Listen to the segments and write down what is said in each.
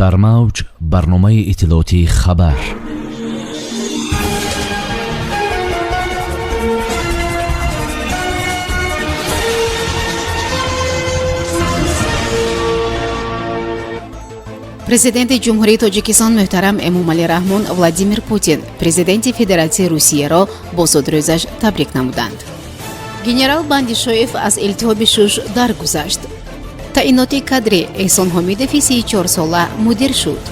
Дар мавҷ барномаи иттилоотии «Хабар». Президенти Ҷумҳурии Тоҷикистон муҳтарам Эмомалӣ Раҳмон Владимир Путин, президенти Федератсияи Русияро бо зодрӯзаш табрик намуданд. Генерал Бандишоев аз илтиҳоби шуш даргузашт. Таъиноти кадрӣ: Эҳсон Ҳомидови 34-сола мудир шуд.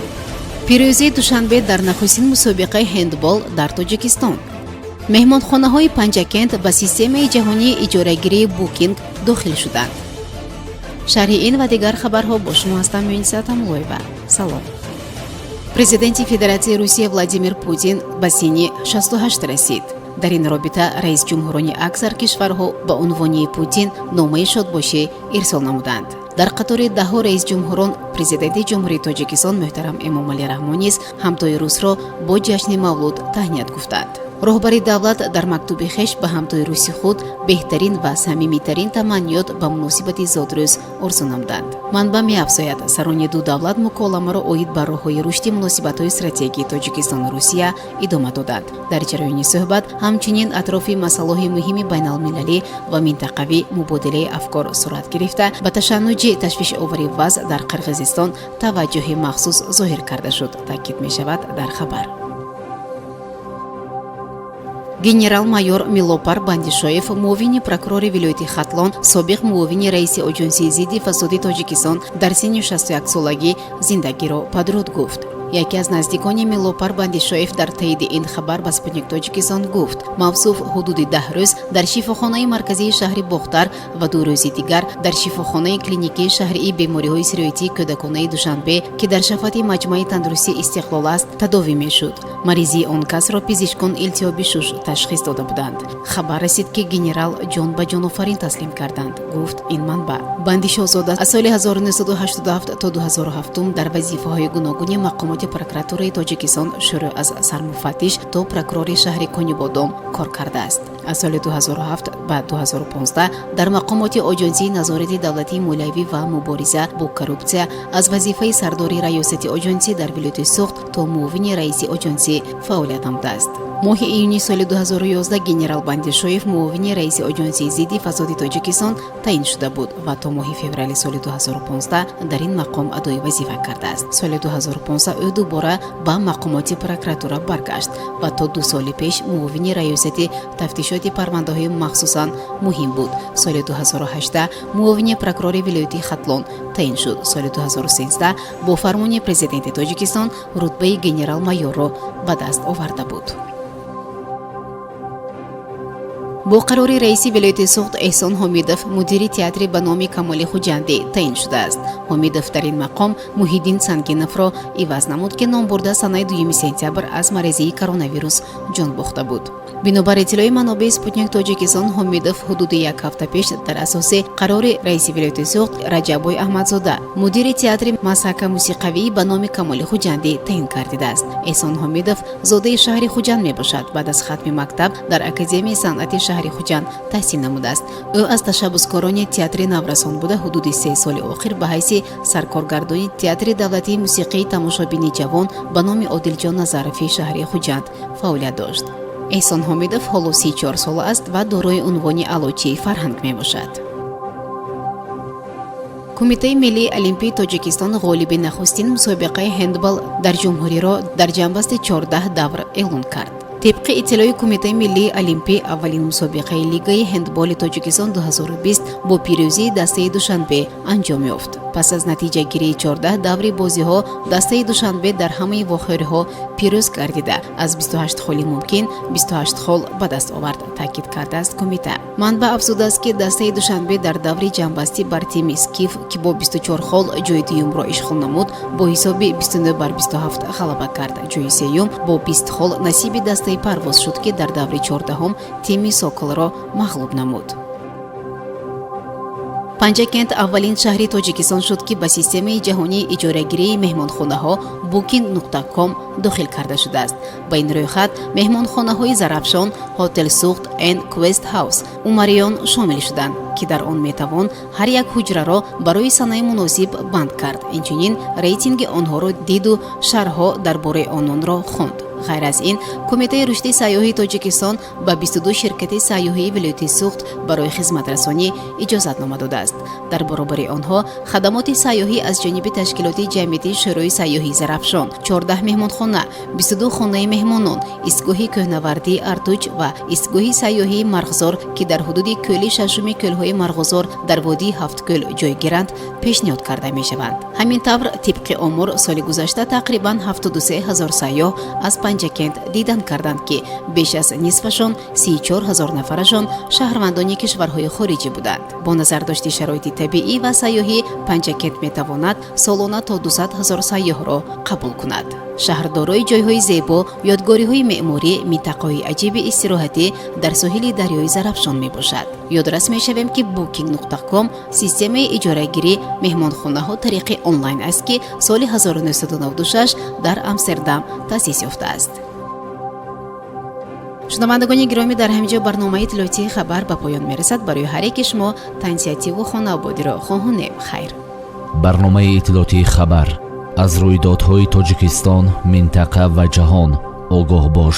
Пирӯзии Душанбе дар нахустин мусобиқаи ҳендбол дар Тоҷикистон. Меҳмонхонаҳои Панҷакент ба системаи ҷаҳонии иҷорагирии Букинг дохил шуданд. Шарҳи ин ва дигар хабарҳо бо шумо ҳастам Муниса Тамулоева. Салом. Президенти Федератсияи Русия Владимир Путин ба синни 68 расид. Дар ин робита раисҷумҳурони аксар кишварҳо ба унвони Путин номаи шодбошӣ ирсол намуданд. Дар қатори даҳҳо раисҷумҳурон президенти Ҷумҳурии Тоҷикистон муҳтарам Эмомалӣ Раҳмон низ ҳамтои русро бо ҷашни мавлуд таҳният гуфтанд. Роҳбари давлат дар мактуби хеш ба ҳамтои руси худ беҳтарин ва самимитарин таманниёт ба муносибати зодрӯз орзу намуданд. Манбаъ меафзояд, сарони ду давлат муколамаро оид ба роҳҳои рушди муносибатҳои стратегии Тоҷикистону Русия идома доданд. Дар ҷараёни суҳбат ҳамчунин атрофи масъалаҳои муҳими байналмилалӣ ва минтақавӣ мубодилаи афкор сурат гирифта, ба ташаннуҷи ташвишовари вазъ дар Қирғизистон таваҷҷӯҳи махсус зоҳир карда шуд, таъкид мешавад дар хабар. Генерал-майор Милопар Бандишоев, муовини прокурори вилояти Хатлон, собиқ муовини раиси Оҷонсии зидди фасоди Тоҷикистон, дар синни 61-солагӣ зиндагиро падруд гуфт. Яке аз наздикони Милопар Бандишоев дар таиди ин хабар ба «Спутник Тоҷикистон» гуфт, мавсуф ҳудуди 10 рӯз дар шифохонаи марказии шаҳри Бохтар ва 2 рӯзи дигар дар шифохонаи клиникии шаҳрии бемориҳои сироятии кӯдаконаи Душанбе, ки дар шафати маҷмӯаи тандурустии «Истиқлол» аст, тадовӣ мешуд. Маризии он касро пизишкон илтиҳоби шуш ташхис дода буданд. Хабар расид, ки генерал ҷон ба ҷонофарин таслим карданд, гуфт ин манбаъ. Бандишоҳзода аз соли 1987 то 2007 дар вазифаҳои гуногуни мақомоти прокуратураи Тоҷикистон, шурӯъ аз сармуфаттиш то прокурори шаҳри Конибодом, кор кардааст. Аз соли 2007 ба 2015 дар мақомоти Оҷонсии назорати давлатии молиявӣ ва мубориза бо коррупсия аз вазифаи сардори раёсати оҷонсӣ дар вилояти Суғд то муовини раиси оҷонсӣ фаъолият намудааст. Моҳи июни соли 2011 генерал Бандишоев муовини раиси Оҷонсии зидди фасоди Тоҷикистон таъин шуда буд ва то моҳи феврали соли 2015 дар ин мақом адои вазифа кардааст. Соли 2015 ӯ дубора ба мақомоти прокуратура баргашт ва то 2 соли пеш муовини раёсати тафтишоти парвандаҳои махсусан муҳим буд. Соли 2018 муовини прокурори вилояти Хатлон таъин шуд. Соли 2013 бо фармони президенти Тоҷикистон рутбаи генерал-майорро ба даст оварда буд. Бо қарори раиси вилояти Суғд Эҳсон Ҳомидов мудири театри ба номи Камоли Хуҷандӣ таъин шудааст. Ҳомидов дар ин мақом Муҳиддин Сангиновро иваз намуд, ки номбурда санаи 2 сентябр аз маризии коронавирус ҷон бохта буд. Бинобар иттилои манобеи «Спутник Тоҷикистон», Ҳомидов ҳудуди як ҳафта пеш дар асоси қарори раиси вилояти Суғд Раҷаббой Аҳмадзода мудири театри масҳака мусиқавӣ ба номи Камоли Хуҷандӣ таъин гардидааст. Эҳсон Ҳомидов зодаи шаҳри Хуҷанд мебошад. Баъд аз хатми мактаб дар Академияи санъати шаҳри Хуҷанд таҳсил намудааст. Ӯ аз ташаббускорони театри наврасон буда, ҳудуди 3 соли охир ба ҳайси саркоргардони театри давлатии мусиқии тамошобини ҷавон ба номи Одилҷон Назарови шаҳри Хуҷанд фаъолият дошт. Эҳсон Ҳомидов ҳоло 34 сола аст ва дорои унвони аълочии фарҳанг мебошад. Кумитаи миллии олимпии Тоҷикистон ғолиби нахустин мусобиқаи ҳендбол дар ҷумҳуриро дар ҷамъбасти 14 давр эълон кард. Тибқи иттилои Кумитаи миллии олимпӣ, аввалин мусобиқаи Лигаи ҳендболи Тоҷикистон 2020 бо пирӯзии дастаи Душанбе анҷом ёфт. Пас аз натиҷагирии 14 даври бозиҳо дастаи Душанбе дар ҳамаи вохӯриҳо пирӯз гардида, аз 28 холи мумкин 28 хол ба даст овард, таъкид кардааст кумита. Манбаъ афзудааст, ки дастаи Душанбе дар даври ҷамъбастӣ бар тими Скиф, ки бо 24 хол ҷои дуюмро ишғол намуд, бо ҳисоби 29 бар 27 ғалаба кард. Ҷои сеюм бо 20 хол насиби дастаи Парвоз шуд, ки дар даври 14-ум тими Соколро мағлуб намуд. Панҷакент аввалин шаҳри Тоҷикистон шуд, ки ба системаи ҷаҳонии иҷорагирии меҳмонхонаҳо Booking.com дохил карда шудааст. Ба ин рӯйхат меҳмонхонаҳои Зарафшон, Ҳотел Суғд энд Квест Ҳаус, Умариён шомил шуданд, ки дар он метавон ҳар як ҳуҷраро барои санаи муносиб банд кард, инчунин рейтинги онҳоро диду шарҳҳо дар бораи ононро хонд. Ғайр аз ин, Кумитаи рушди сайёҳии Тоҷикистон ба 22 ширкати сайёҳии вилояти Суғд барои хизматрасонӣ иҷозатнома додааст. Дар баробари онҳо хадамоти сайёҳӣ аз ҷониби ташкилоти ҷамъиятии Шӯрои сайёҳии Зарафшон, 14 меҳмонхона, 22 хонаи меҳмонон, истгоҳи кӯҳнавардии Артуч ва истгоҳи сайёҳии Марғзор, ки дар ҳудуди кӯли шашуми кӯлҳои Марғузор дар водии Ҳафткӯл ҷойгиранд, пешниҳод карда мешаванд. Ҳамин тавр, тибқи омор, соли гузашта тақрибан 73 ҳазор сайёҳ аз Панҷакент дидан карданд, ки беш аз нисфашон, 34 ҳазор нафарашон, шаҳрвандони кишварҳои хориҷӣ буданд. Бо назардошти шароити табиӣ ва сайёҳӣ, Панҷакент метавонад солона то 200 ҳазор сайёҳро қабул кунад. Шаҳр дорои ҷойҳои зебо, ёдгориҳои меъморӣ, минтақаҳои аҷиби истироҳатӣ дар соҳили дарёи Зарафшон мебошад. Ёдрас мешавем, ки Booking.com системаи иҷорагирӣ меҳмонхонаҳо тариқи онлайн аст, ки соли 1996 дар Амстердам таъсис ёфтааст. Шунавандагони гиромӣ, дар ҳамин ҷо барномаи иттилоотии «Хабар» ба поён мерасад. Барои ҳар яки шумо тансиҳативу хонаободиро хоҳонем. Хайр. Барномаи иттилоотии «Хабар». Аз рӯйдодҳои Тоҷикистон, минтақа ва ҷаҳон огоҳ бош.